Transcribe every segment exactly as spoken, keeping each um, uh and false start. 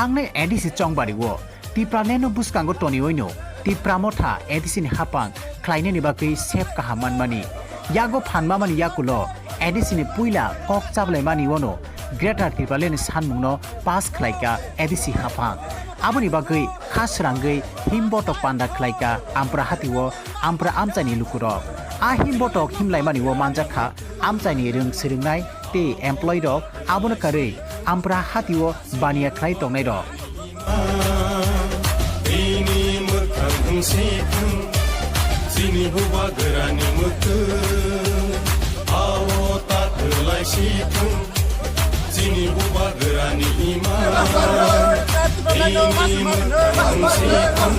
Ang nai A D C chongbari o Tipraland no bwskango toniwi no Tipra Motha A D C ni hapang khlainani bagwi sep kaham manmani. Yago phan mamani yakulo A D C ni puila kok chablaimani ono Greater Tipraland ni sanmungno pass khlaika A D C hapang. Aboni bagwi kha srangwi himbotok panda khlaika Ampra hati o Ampra amchaini lukurok. A himbotok himlaimani o manjakha amchaini rwng swrwngnai tei employee rok, abono karwi Ampra hati o baniya khlai tongnai rok. Bini mwkhang wng si thung, chini bubagrani mwkhwng, ao ta kwlai si thung, chini bubagrani ima. Bini mwkhang wng si thung.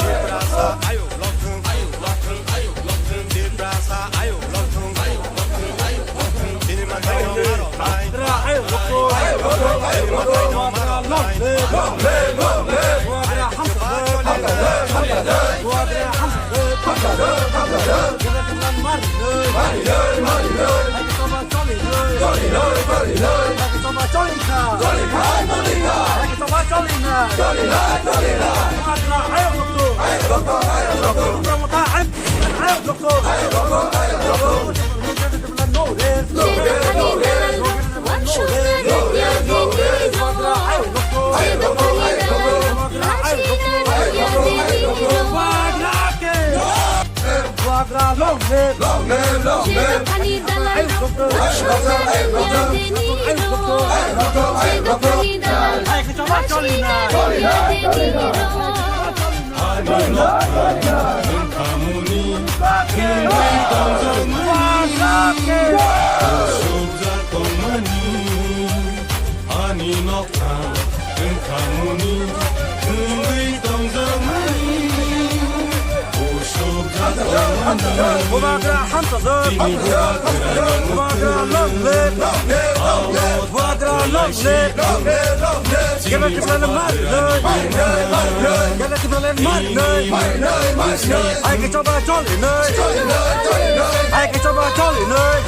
Tiprasa ayuk lokthung, Tiprasa ayuk lokthung, chini makai no marok nai, chini makai no marok nai. Bubagra long live! Long live, long live! Ayuk doktor! Ayuk doktor! Ayuk doktor! Ayuk doktor! Ayuk doktor! Ayuk doktor! Ayuk doktor! Ayuk doktor! Ani nokha wngkhamuni wngwi tongjakmani, kusubjak tongmani. Ani nokha wngkhamuni wngwi tongjakmani, kusubjak tongmani. Bubagra hamsajak. Chini bubagrani Bubagra long live! Bubagra long live! Gana Tipraland marinai! Gana Tipraland marinai! Ai ke choba cholinai! Ai ke choba cholinai!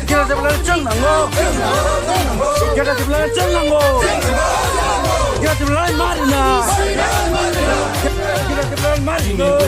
Gana Tipraland chwng nango! Gana Tipraland chwng nango! Gana Tipraland marinai! Gana Tipraland marinai!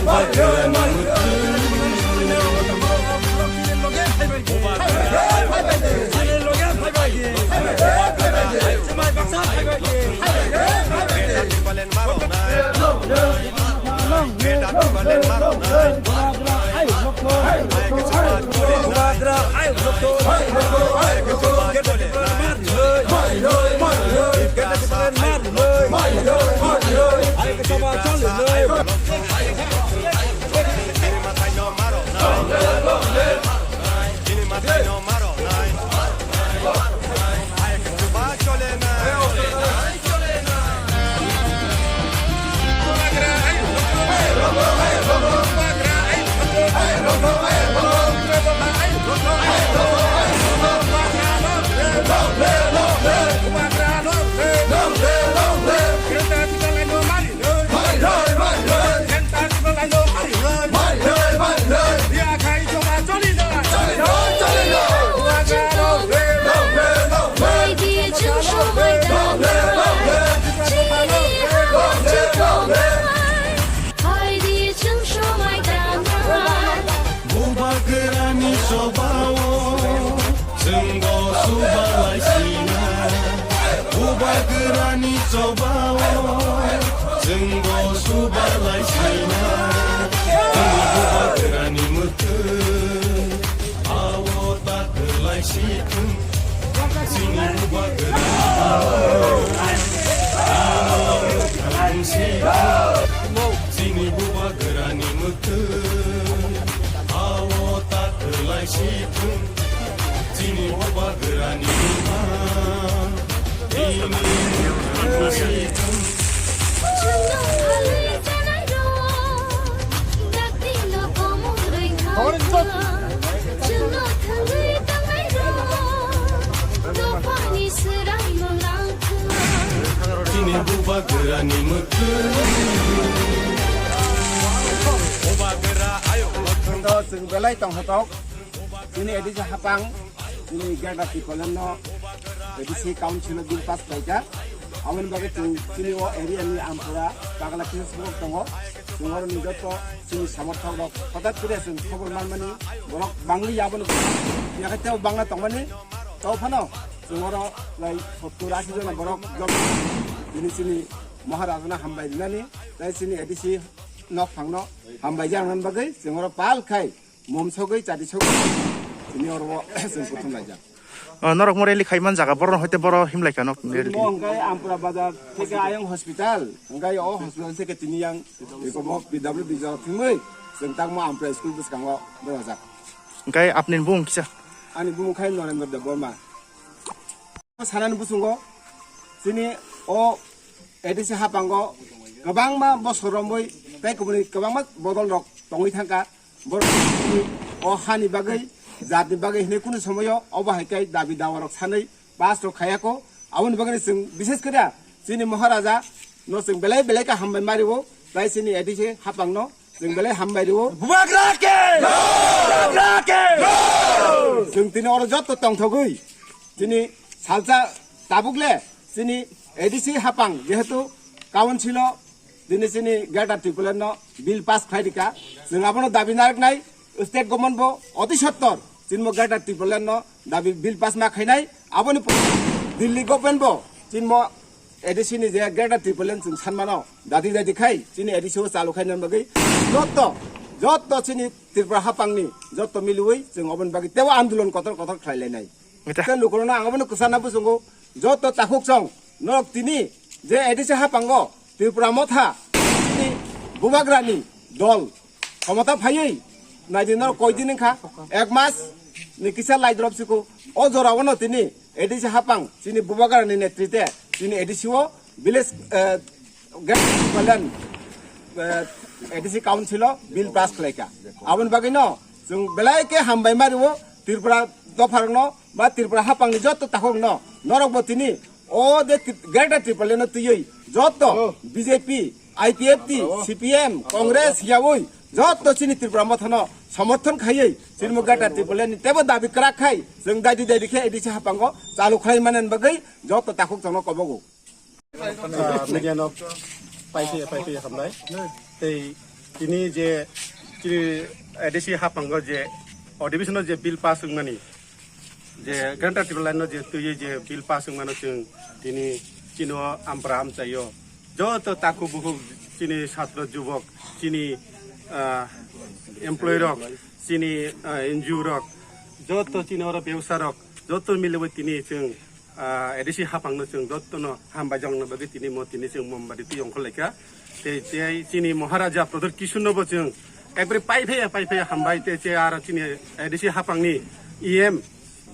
Bubagrani chobao chwngbo subalai sina. Bubagrani chobao chwngbo subalai sina. Chini bubagrani mwkhwng ao ta kwlai si thung. Chini bubagrani mwkhwng si thung. Chini bubagrani mwkhwng. Chini bubagrani mwkhwrwng. Bubagra ayo mwkhwrwng. To chwng belai tongthotok. Chini A D C hapang, chini Greater Tipraland no A D C council o bill pass khlaijak. Aboni bagwi chwng chini o area ni Ampura Pagla kisa borok tongo. Chwng oro ni joto chini samorthok rok hothat kore chwng khobor manmani borok bangli abono yakhai tei bangla tongmani. To phano chwng oro lai sottur ashi jona borok jom bini chini Maharajana hambai rinani tei chini A D C nok phangno hambai jaknani bagwi chwng oro pal khai mom sogwi chati sogwi chini oro chwng kuthum laijak. O, norok mo rally khai man jaga, borok hoite boro himlai kha nok. Mo hwnkhe Ampura bazar theke ayang hospital, hwnkhe o hospital theke tini yang eko mo P W D jora thwngwi chwng tangmo Ampura school bwskango berajak. Hwnkhe apni bumung kisa? Ani bumung khai Norendra Debbarma. Sanani bwswngo chini o A D C hapango kwbangma bosor romwi tei kubuni kwbangma bodol rok tongwi thangkha. Borok o hani bagwi, jatni bagwi hinwi kunu somoyo obo hai khe dabi dawa rok sanwi pass rok khayako. Aboni bagwi chwng bishes kore chini Maharaja no chwng belai belai khe hambai mario, tei chini A D C hapang no chwng belai hambai rio. Bubagra ke! Bubagra ke! Chwng tini oro joto tongthogwi chini salsa tabuk le chini A D C hapang jehetu council o Tini chini Greater Tipraland no bill pass khlai rika. Chwng abono dabi narwknai, state government bo oti sottor chini mo Greater Tipraland no dabi bill pass ma khainai. Aboni pore Delhi government bo chini mo A D C ni je Greater Tipraland chwng sanmano dadi dadi khai chini A D C o chalu khaina bagwi jotto, jotto chini Tripura hapangni jotto miliwi chwng oboni bagwi tebo andolon kotor kotor khlai lainai. Mita. Tei lukurokno ang abono kwchana bwswngo, joto takhuk chwng norok tini je A D C hapango Tripura motha chini bubagrani dol khomota phaiwi naidi norok koidin wngkha, ek mas ni kisa laidrop siko. O jorao no tini A D C hapang chini bubagrani netrite chini A D C o village, eh, Greater Tipraland, eh, A D C council o bill pass khlaika. Aboni bagwi no chwng belai khe hambai mario Tripura dopharokno ba Tripura hapangni joto takhukno norokbo tini o de Tri-, Greater Tipraland no twiwi joto B J P, I P F T, C P M, Congress yawi joto chini Tripura mothano somorthon khaiwi chini mo Greater Tipraland ni tebo dabi kwrak khai chwng daidi daidi khe A D C hapango chalu khlai mani bagwi joto takhuk chwngno kobogo. Ah, media no paiphi paiphi hambai. Tei tini je chini A D C hapango je addition o je bill pass wngmani, je Greater Tipraland no je twiwi je bill pass wngmano chwng tini chino ampra amchaio joto takhuk bukhuk chini satro jubok chini, ah, employee rok chini, ah, N G O rok joto chini oro bebsa rok joto miliwi tini chwng ah, A D C hapangno chwng jotono hambai jalangna bagwi tini mo tini chwng mombati twi ongkhorlaikha. Tei, tei chini Maharaja Pradyut Kishore no bo chwng ekbari paiphaya, paiphaya hambai tei che aro chini A D C hapangni E M,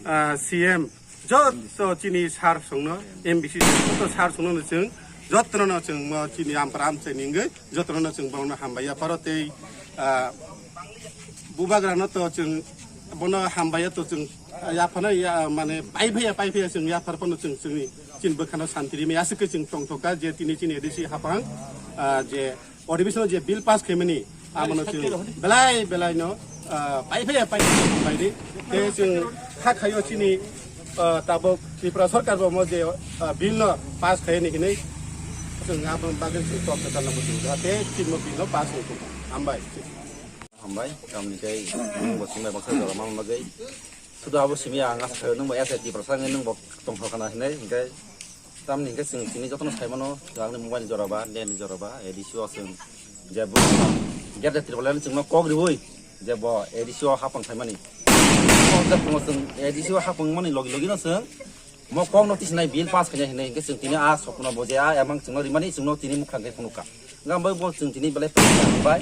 ah, C M joto chini sir songno M B C joto sir songno chwng jotono chwng mo chini ampra amchai ningwi jotono chwng borokno hambai yapharo tei, ah, bubagrano to chwng bono hambai to chwng yaphano ya, mane, paiphaya, paiphaya chwng yaphar phano chwng chwngni chini bwkhano santi rimwi aswk khe chwng tongthokha je tini chini A D C hapang, ah, je addition je bill pass khaimani, amono chwng belai belai no, ah, paiphaya, paiphaya hambai di. Tei chwng kha khaio chini, ah, tabuk Tripura Sarkar bo mo je, ah, bill no pass khaini hinwi chwng aboni bagwi chwng tok kwtal no muchungo. Jahate chini mo bill no pass wngthok. Hambai. Hambai, tamni khe nwng bo simi bai baksa jora ma bagwi. Sudu abo simi ang asa khaio nwng bo S I T prasang nwng bo tongthok khana hinwi, hinkhe tamni hinkhe chwng tini jotono sai mano, chwng ani mobile ni jora ba, net ni jora ba, A D C o chwng je bo Greater Tipraland chwngno kok riwi je bo A D C o hapang phaimani. Kok je phungo chwng A D C o hapang mani logi logi no chwng Mo kok no tisnai bill pass khainai hinwi hinkhe chwng tini a sokno bo je a emang chwngno rimani chwngno tini mukhang khe phunukha. Hwnkhe bai bo chwng tini belai bai